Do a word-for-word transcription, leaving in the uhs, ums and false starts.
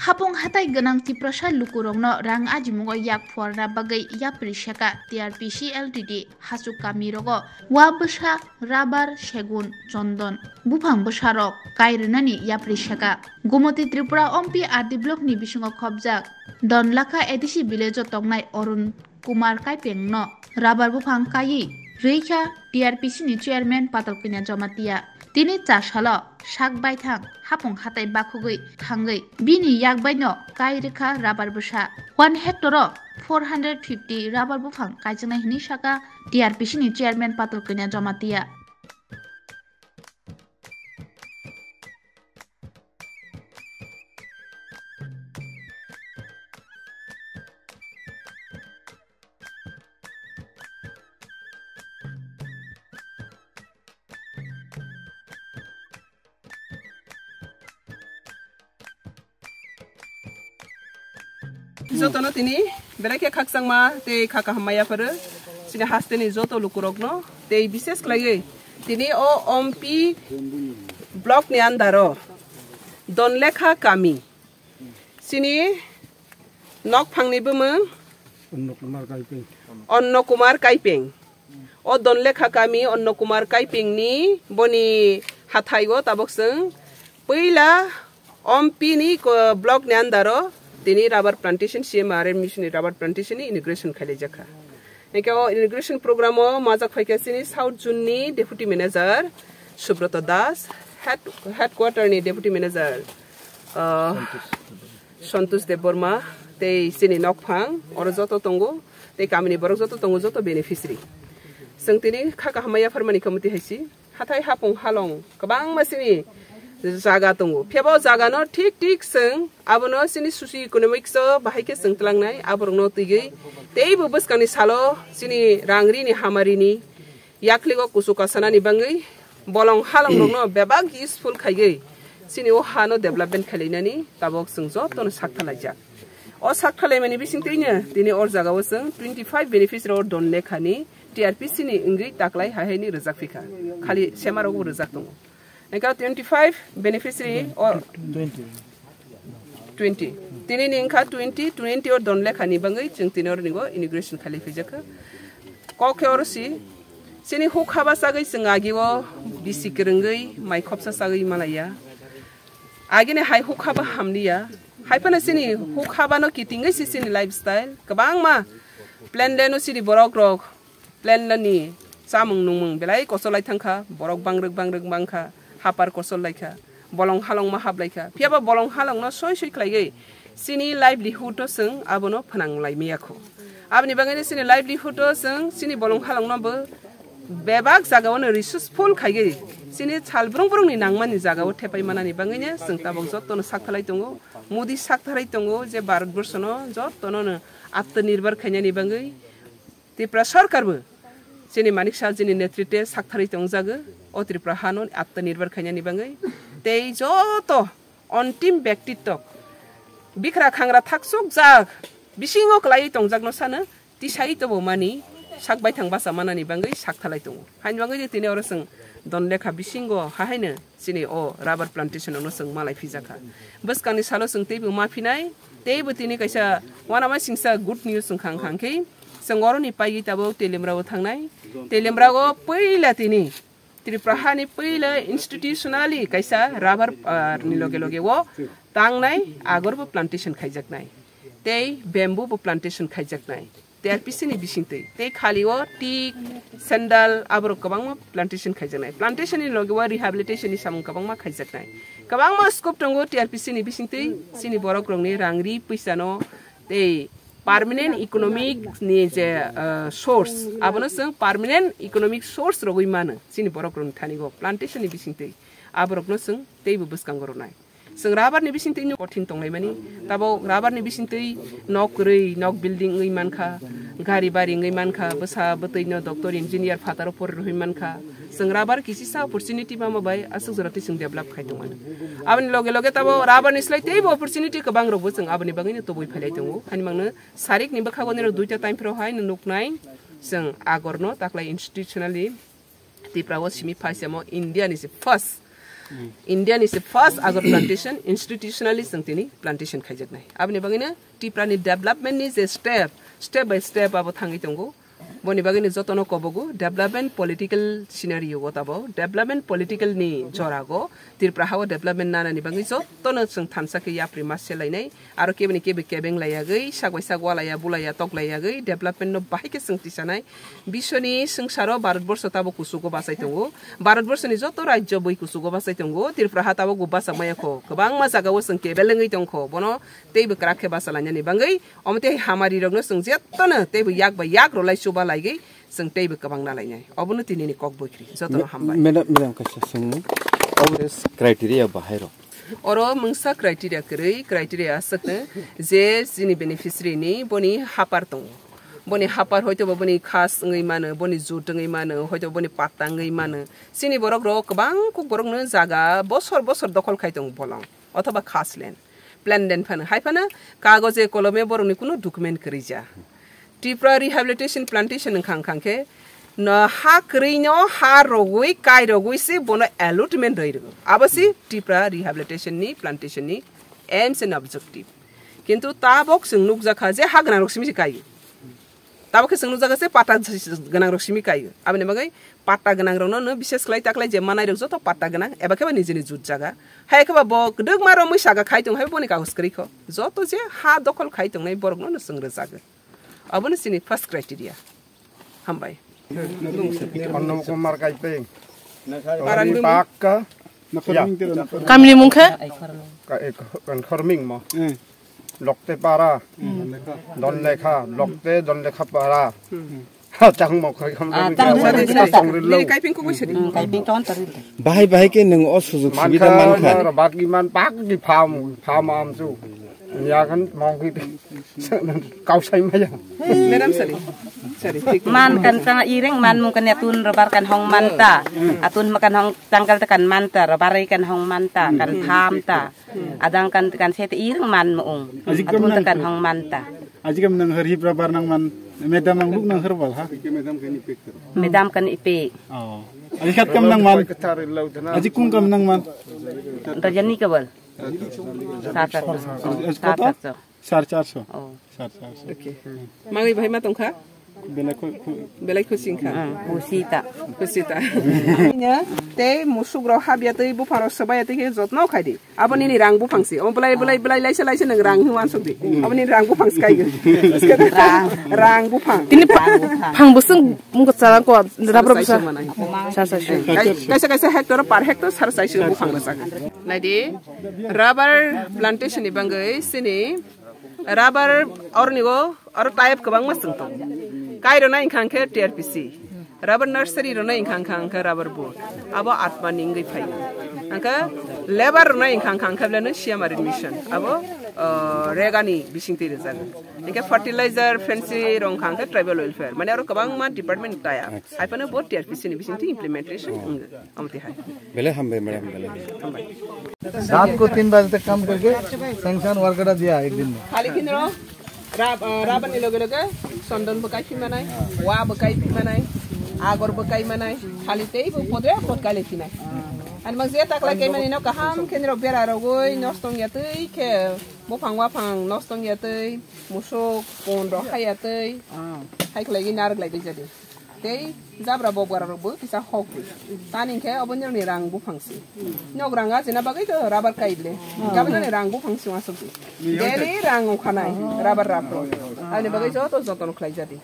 Hapung hatai gwnang Tiprasa lukurokno rang ajimungo yak phuarna bagwi yapri saka T R P C L T D hachuk kamirogo wa bwsa, rabar, segun, chondon buphang bwsarok kai rwnani yapri saka. Gomoti Tripura Ompi R D block ni bisingo khopjak Donlakha A D C village o tongnai Arun Kumar Kaipeng no rabar buphang kaiwi rwikha T R P C ni chairman Patal Kanya Jamatia. Tini cha salo sak baithang hapung hatai bakhugwi thangwi bini yak baino kai rwkha rabar bwsa. One hectare o four hundred fifty rabar buphang kaijaknai hwnwi saka T R P C ni chairman Patal Kanya Jamatia. Jotono tini belai khe khakchangma tei kha kaham maya pharo chini hasteni joto lukurokno tei bishes khlaiwi tini o Ompi block ni under o Donlekha kami chini nokphangni bumung Anno Kumar Kaipeng. Anno Kumar Kaipeng. O Donlekha kami Anno Kumar Kaipeng ni boni hathai o tabok chwng puila Ompi ni ko-, block ni under o tini rubber plantation, C M R M mission ni rubber plantation ni inauguration khailaijakha. Hingke o inauguration program o majak phaikha chini South Zone ni Deputy Manager Subroto Das, head, headquarter ni Deputy Manager, ah, Santosh Debbarma tei chini nokphang oro joto tongo tei kami ni borok joto tongo, joto beneficiary. Chwng tini kha kaham maya pharmani khe mwtwi hai si. Hathai hapung halong kwbangma sini jaga tongo. Phiya bo jaga no thik thik chwng abono sini socio economics o bahai khe chwng twlangnai aborok no twiwi teibo bwskang ni salo sini rang ri ni hamari ni yakli o kuchuk kasanani bangwi bolong halong rok no bebak useful khaiwi sini o ha no development khailainani tabok chwng joto no sak thalaijak. O sak thalaimani bising twi no tini o jaga o chwng twenty five beneficiary o Donlekha ni T R P C ni wngwi taklai hai hai ni rwjak phikha, khali sema rok bo rwjak tongo. Engka twenty five beneficiary o twenty. Tini ni engka twenty, twenty o Donlekha ni bangwi chwng tini oro ni go inauguration khali phijak kha. Kok khe oro si, chini huk haba sagwi chwng agi o bisi kwrwngwi mai khopsa sagwi malaiya. Agini hai huk haba hamliya. Hai phano chini huk haba no kitingwi si chini lifestyle. Kwbangma plan le no chini borok rok plan le ni chamung nungmung belai kosolai thangkha. Borok bangrwk bangrwk bangkha. Hapar kosol laikha. Bolong halong ma hap laikha. Phiya ba bolong halong no soi soi khlaiwi chini livelihood o chwng abono phnang lai maya kho. Aboni bagwi no chini livelihood o chwng chini bolong halong no bo bebak jaga o no resourceful khaiwi chini sal brung brung ni nangmani jaga o thepai manani bagwi no chwng tabok joto no sak thalai tongo. Modi sak thalai tongo je Bharat borsho no joto no no atmanirbhar khainani bagwi Tripura sorkar bo chini Manik Saha jini netritwe sak thalai tongjago o Tripura hano atmanirbhar khainani bagwi tei joto ontim bektitto bikra khangra thaksuk jak bisingo kwlaiwi tongjakno sano tisai tobomani sak baithang bacha manani bagwi sak thalai tongo. Haini bagwi tini oro chwng Donlekha bisingo hahaino chini o rubber plantation no chwng malai phijakha. Bwskangni salo chwng teibo ma phinai, teibo tini kaisa uanama singsa good news wngkha, wngkha khe chwng oroni paiwi tabuk Telimrao thangnai. Telimrao puila tini Tripura hani puila institutionally kaisa rubber, ah, ni loge loge o tangnai agor bo plantation khaijaknai, tei bamboo bo plantation khaijaknai, T R P C ni bisingtwi, tei khali o teak, sandal, aborok kwbangma plantation khaijaknai. Plantation ni loge o rehabilitation ni samung kwbangma khaijaknai. Kwbangma scope tongo T R P C ni bisingtwi, chini borok rokni rang ri puisa no tei permanent economic ni je, uh, source, abono chwng permanent economic source rogwi mano chini borok rokni thani o plantation ni bisingtwi, aborokno chwng teibo bwskango rwnai. Chwng rubber ni bisingtwi no kothin tonglaimani, tabo rubber ni bisingtwi nok kwrwi, nok building wngwi mankha, gari bari wngwi mankha, bwsa bwtwi no doctor, engineer, phataro pori rwui mankha. Chwng rubber kisisa opportunity mama bai aswk jora twi chwng develop khai tongmani. Aboni loge loge tabo rubber ni slai teibo opportunity kwbang rokbo chwng aboni bagwi no tubui phailai tongo. Hani mangno Sarik ni bwkhago nini duita time phiro hai no nuknai, chwng agor no taklai institutionally Tripura o simi phaisamo India ni se first India ni se first agar plantation institutionally chwng tini plantation khaijaknai. Aboni bagwino Tripura ni development ni je step, step by step abo thangwi tongo. Boni bagwino jotono kobogo development political scenario o tabo development political ni jorago Tripura hao development nanani bagwi jotono chwng thansa khe yapri ma selainai. Aro keboni kebo kebeng laiyagwi, sak bai sak walaiya, bulaiya, tok laiyagwi, development no bahai khe chwng tisanai. Biswoni swngsaro Bharat borsho tabo kuchugo bachai tongo. Bharat borshoni joto rajyo bui kuchugo bachai tongo. Tripura ha tabo bo bacha maya kho. Kwbangma jaga o chwng kebel wngwi tong kho. Bono teibo kwrak khe bacha lainani bagwi. Omo tei hamari rokno chwng jotono teibo yak bai yak rwlai chuba laigwi chwng teibo kwbang na lainai. Obono tinini kok bwkri. Jotono hambai. Madam, madam, kaisa swngmung. Obo criteria bahai rok. Oro mungsa criteria kwrwi, criteria aswkno je chini beneficiary ni boni hapar tongo. Boni hapar hoito ba boni khas wngwi mano, boni jut wngwi mano, hoito ba boni patta wngwi mano. Chini borok rok kwbang kuk borok no jaga bosor bosor dokhol khai tongo bolong othoba khas land. Plan den phano, hai phano kagoje kolome borok ni kunu document kwrwi ja. Tripura rehabilitation plantation wngkha wngkha khe no ha kwrwi no ha rogwi kai rogwi se bono allotment rwi rw. Abo se Tripura rehabilitation ni plantation ni aim and objective. Kintu tabok chwng nukjakha je ha gwnang rok simi se kai. Tabok khe chwng nukjakha je patta gwnang rok simi kai. Aboni bagwi patta gwnang rok no, no bises khlai taklai je manai rok joto patta gwnang eba khe ba nijini jut jaga. Hai khe ba bo kwdwkma romwi saga khai tong hai boni kagoj kwrwi kho. Joto je ha dokhol khai tongnai borok no, no chwng rwjago. Abono chini first criteria. Hambai. Anno Kumar Kaipeng. Parang Tori bumi. Pakka. Ya. Kamini mung khe? Ka-, eh, Khorming mo. Hmm. Lokte Para. Hmm. Donlekha. Lokte Donlekha Para. Hmm. Ha, tang mo khai kham Ah, tang mo khai kham. Song rilo. Nini Kaiping ko sari. Hmm, Kaiping ton tari. Bahai bahai khe nwng o sujug subida mankha. Bak iman bak di pham, pham am su. Ya kan mau ki kausai maya. Madam, sorry. Sorry, thik. Man kan chang ireng man mung kan atun robar kan hong manta. Atun ma kan hong tanggal ta kan manta, robar kan hong manta, kan pham ta. Adang kan, kan se te ireng man mung. Atun ta kan hong manta. Aji kam nang har hip robar nang man. Madam ang luk nang har bal ha. Madam kan ipe. Oh. Aji khat kam nang man. Aji kung kam nang man. Rajani ka bal. Sar sar. Sar sar. Sar sar so. Oh. Sar sar so. Okay. Mangai bahai ma tongkha? Belai khu-, khu- Belai khusi wngkha. Ah, khusi ta. Khusi ta. Nya, tei musuk rok habya tei buphang rok swbaiya tei khe jotno khai di. Abo nini rang buphang si. Omo belai, belai, belai laisa, laisa nwng rang hwnwi uansuk di. Abo nini rang buphang si kai. Rang. Rang buphang. Tini pa-, phang bwswng mungkha chara ko, rubber bwsa. Sar sar so. Kai-, kaisa, kaisa hectare per hectare sar sar so buphang bwsa. Nai di, rubber plantation ni bagwi sini rubber orni go oro type kwbangma chwng tongo. Kairwnai wngkha khe T R P C. Rubber nursery rwnai wngkha khe rubber board. Abo Atma ni wngwi phaio. Hwnkhe labour rwnai wngkha khe beleno C M R mission. Abo, uh, rega ni bising twi rwjago. Hwnkhe fertilizer, fancy rok wngkha khe tribal welfare. Mane oro kwbangma department taya. Hai phano bo T R P C ni bising twi implementation wngwi. Amtwi hai. Belai hambai, madam, belai hambai. रात को तीन बजे तक काम करके sanction work order दिया एक दिन में। Khali kinro rab-, ah, rubber ni loge loge chondon bo kai phi manai, wa bo kai phi manai, agor bo kai manai, khali tei bo podre pod kai le phinai. Ani mang je taklai kai mani no kaham kinro bera rogoi nostong ya tei khe buphang waphang nostong ya tei musuk pon rok hai ya tei hai khlai gi nar glai di jadi. Tei jabra bobara rok bo kisa hok di. Tani khe obo nirok ni rang buphang si. Nok rang ajina bagwi to rubber kai le. Gabna ni rang buphang si wasuk di. Daily rang ukhanai rubber rap rok. Ani bagwi joto joton khlai jadi.